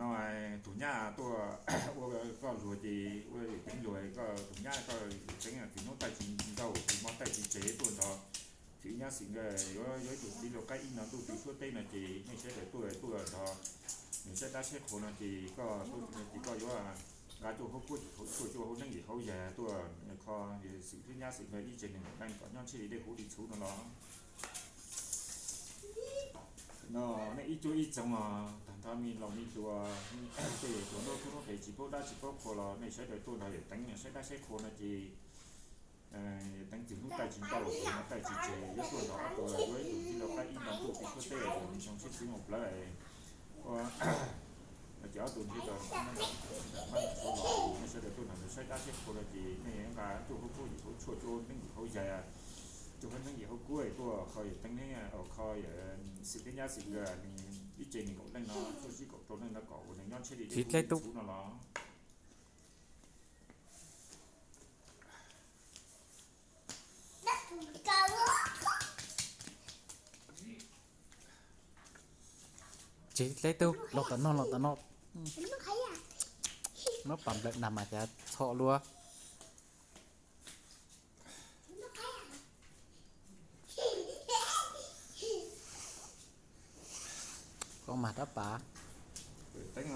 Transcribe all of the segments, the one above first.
No, tus nyab tuaj ua koj luag ces ua yawm Teev luag, koj tus nyab koj yawm Teev txiv hnub taij tsis ntau txiv hmo taij tsis tseg tuaj nrog txiv nyab xim nkawd yuav yog ib tug txiv lau qaib ib no ntuj tw suab teb no ces nej sawv daws tuaj tuaj nrog nws saib dab saib qhua no ces koj tuaj ces koj yuav nqa cuaj hauv kuab yim hauv tshuaj cuaj hauv neeb yim hauv yaig tuaj kho xim thiab nyab xim nkawd ib tse neeg neej kom nyob ntshe li dej huv li txhuv no los. No nej ib cuab ib txoog os, tag nrho me laus me hluas, tej tuav nruab tub hnub qes tsis paub dab tsis paub qhua los nej sawv daws tuaj nrog yawm Teev saib dab saib qhua no ces yawm Teev txiv hnub taij tsis ntau txiv hmo taij tsis tseg yuav tuaj nrog ob tug yuav ib tug txiv lau qaib ib no ntuj tw suab teb es nws zoo siab txwv mus plawv ua no ces ob tug nrhiav tau mab nram suav los nej sawv daws tuaj nrog nws saib dab saib qhua no ces nej nqa cuaj hauv kuab yim hauv tshuaj cuaj hauv neeb yim hauv yaig cuaj hauv neeb yim hauv kuab tuaj kho yawm Teev, kho yawm xim thiab nyab xim nkawd nws ib tse nees nkaum leej no cuaj tsib kaum rau leej no kom uas nws nyob ntshe li dej huv li txhuv no los. Tsis deb tug los tom no los tom no. Muab pas nplawm nag mas cas txhom luaj. Koj mag rab pas. Teev,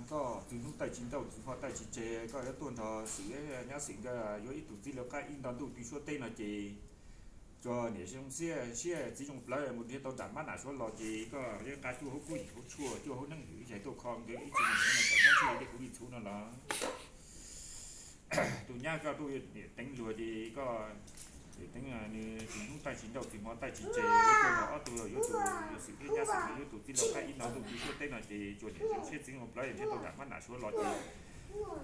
koj txiv hnub taij tsis ntau txiv hmo taij tsis tseg koj yuav tuaj nrog xim nyab xim nkawd yuav ib tug txiv lau qaib ib nto ntuj tw suab teb no ces tsuas niam zoo siab siab txiv zoo plawv mus nrhiav tau nram mab nram suav los ces koj yuav nqa cuaj hauv kuab yim hauv tshuaj cuaj hauv neeb yim hauv yaig tuaj kho nkawd ib tse neeg neej kom nyob ntshe li dej huv li txhuv no los. Tus nyab koj tuaj yawm Teev luag ces koj, yawm Teev nws txiv hnub taij tsis ntau txiv hmo taij tsis tseg yuav tuaj nrog ob tug yuav tus xim thiab nyab xim yuav tus txiv lau qaib ib no ntuj tw suab teb no ces tsuas niam zoo siab txiv zoo plawv nrhiav tau nram mab nram suav los ces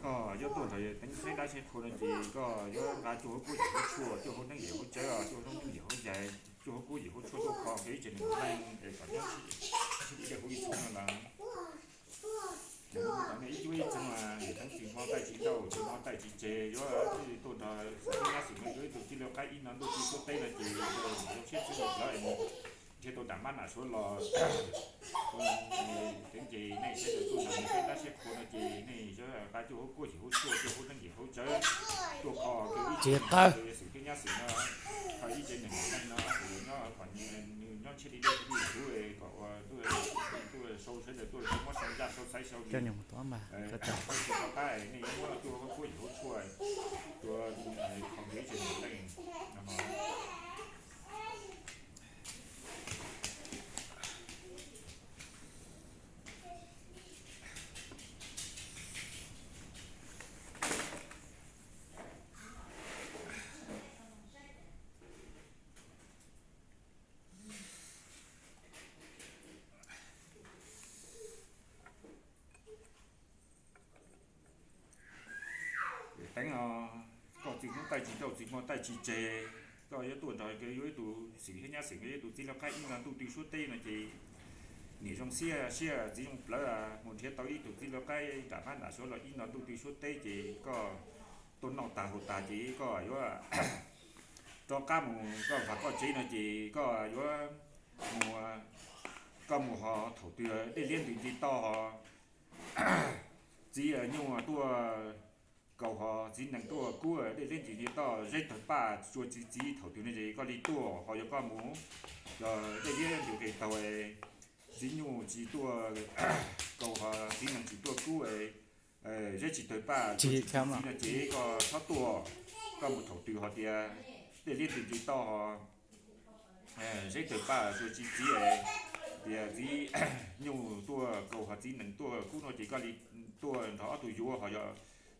koj yuav tuaj nrog yawm Teev saib dab saib qhua no ces koj yuav nqa cuaj hauv kuab yim hauv tshuaj cuaj hauv neeb yim hauv tsawb cuaj hauv neeb yim hauv yaig cuaj hauv kuab yim hauv tshuaj tuaj kho nkawd ib tse neeg neej es kom nyob ntshe li dej huv li txhuv no los. Ib cuab ib txoog, yawm Teev txiv hmo taij tsis ntau txiv hmo taij tsis tseg yuav tuaj nrog xim thiab nyab xim nkawd yuav ib tug txiv lau qaib ib no ntuj tw suab teb no ces zoo siab txiv zoo plawv nrhiav tau nram mab nram suav los. Teev ces nej sawv daws tuaj nrog nws saib dab saib qhua no ces nej yuav nqa cuaj hauv kuab yim hauv tshuaj cuaj hauv neeb yim hauv tsawb tuaj kho nkawd ib tse neeg neej xim thiab nyab xim no, kho ib tse neeg neej no es nyob kom nws nyob ntshe li dej huv li txhuv kom ua tuaj sau sawv daws tuaj sau mob sau ncaj sau xaiv sau li. Tsis rov qab nej yuav muab cuaj hauv kuab yim hauv tshuaj tuaj kho nkawd ib tse neeg neej no. Teev os, koj txiv hnub taij tsis ntau txiv hmo taij tsis tseg, koj yuav tuaj nrog nkawd yuav ib tug xim thiab nyab xim nkawd yuav ib tug txiv lau qaib ib no ntuj tw suab teb no ces niam zoo siab siab txiv zoo plawv mus nrhiav tau ib tug txiv lau qaib nram mab nram suav los ib no ntuj tw suab teb ces koj tuaj noj tag haus tas ces koj yuav rov qab mus koj npag koj tsev no ces koj yuav mus, koj mus ho thaum twg dej liab ntws nce toj ho txiv nyuj tuaj kaus ho txiv nees tuaj kub dej liab ntws nce toj zeb tawg paj tsua txiv txiv thaum twg no ces koj li tuaj ho yog koj mus yog dej liab ntws qis taug txiv nyuj tsis tuaj kaus ho txiv nees tsis tuaj kub zeb tsis tawg paj txiv no ces koj txhob tuaj. Koj mus thaum twg ho tias dej liab ntws nce toj ho zeb tawg paj tsua txiv txiv, tias txiv nyuj tuaj kaus ho txiv nees tuaj kub no ces koj li tuaj nrog ob tug yuav ho yog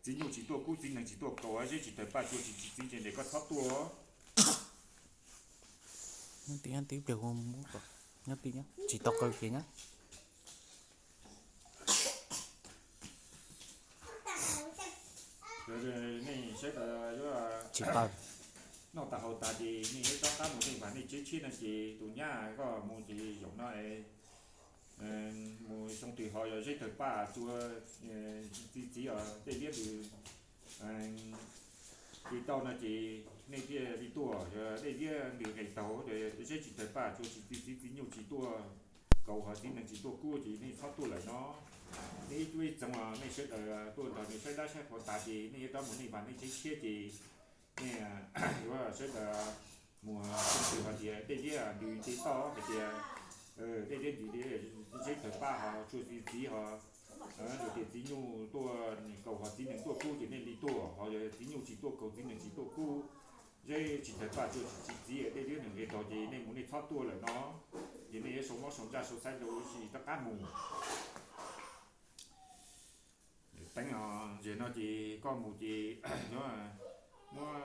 txiv nyuj tsis tuaj kub txiv nees tsis tuaj kaus zeb tsis tawg paj tsua txiv txiv ces koj txhob tuaj. Nyob tib pliag, nyob tib, tsis tau qw ces nyob. Nej sawv daws yuav tsis tau noj tas haus tas ces nej yuav rov qab mus nej npag nej tsev tshiab no ces tus nyab koj mus ces zaum no mus xyoo twg ho yog zeb tawg paj tsua txiv txiv os dej liab ntws nce toj no ces nej thiaj li tuaj, yog dej liab ntws nqis taug zeb tsis tawg paj tsua txiv txiv txiv txiv nyuj tsis tuaj kaus hos txiv nees tsis tuaj kub ces nej txhob tuaj lawm no. Nej ib tsoom nej sawv daws tuaj nrog nws saib dab saib qhua tas ces nej yuav rov mus nej vaj nej tsev tshiab ces nej yuav sawv daws mus txog hais tias dej liab ntws nce toj hais tias dej liab ntws, zeb thawm paj hos tsua txiv txiv hos tias txiv nyuj tuaj kaus hos txiv nees tuaj kub ces nej li tuaj, hos yog txiv nyuj tsis tuaj kaus txiv nees tsis tuaj kub, zeb tsis thawm paj tsua txiv txiv dej liab ntws nce toj ces nej mus nej txhob tuaj lawm no. Ces nej yuav sau mob sau ntsaj sau xaiv rau sis rov qab mus. Teeb, zem no ces koj mus ces muab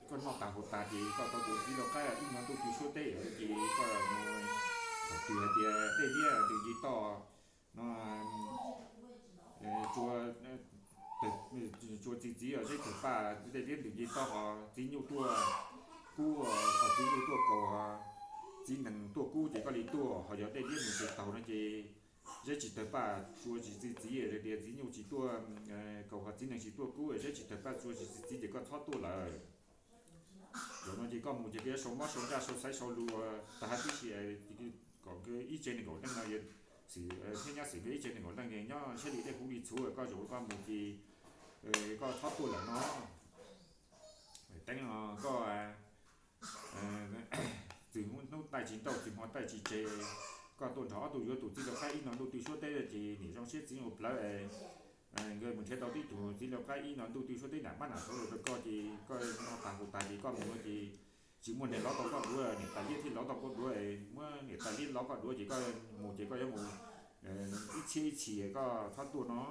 koj noj tas haus tas ces koj tau tus txiv lau qaib ib no ntuj tw suab teb ces koj mus thaum twg hais tias dej liab ntws nce toj no tsua txiv txiv zeb thawm paj dej liab ntws nce toj hos txiv nyuj tuaj kub, hos txiv nyuj tuaj kaus, txiv nees tuaj kub ces koj li tuaj, hos yog dej liab ntws nce toj no ces zeb tsis thawm paj tsua tsis txiv txiv tias txiv nyuj tsis tuaj kaus hos txiv nees tsis tuaj kub, zeb tsis thawm paj tsua tsis txiv txiv ces koj txhob tuaj lawm. Zaum no ces koj mus ces koj yuav sau mob sau ntsaj sau xaiv sau lus tag hab tib si kom ib tsev nees nkaum leej no xwm thiab nyob xwm nkawd ib tsev nees nkaum leej nyob siab li dej kub li txhuv, koj zaum koj mus ces koj txhob tuaj lawm no. Teeb, koj txwm hnub taij tsis nrauj txwm hmo taij tsis tseg, koj tuaj nrog ob tug yuav tus txiv lau qaib ib no ntuj tw suab teb ces nim zoo siab txiv nyuj plawv nkawd mus nrhiav tau tib tug txiv lau qaib ib no ntuj tw suab teb nam pab nam saud los rau koj ces koj noj tas haus tas ces koj mus ces tsis muaj neeg lov tau koj duav, niam tais liab thiaj lov tau koj duav, muab niam tais liab lov koj duav ces koj mus ces koj yuav mus ib txhiab ib txhis koj txhob tuaj no.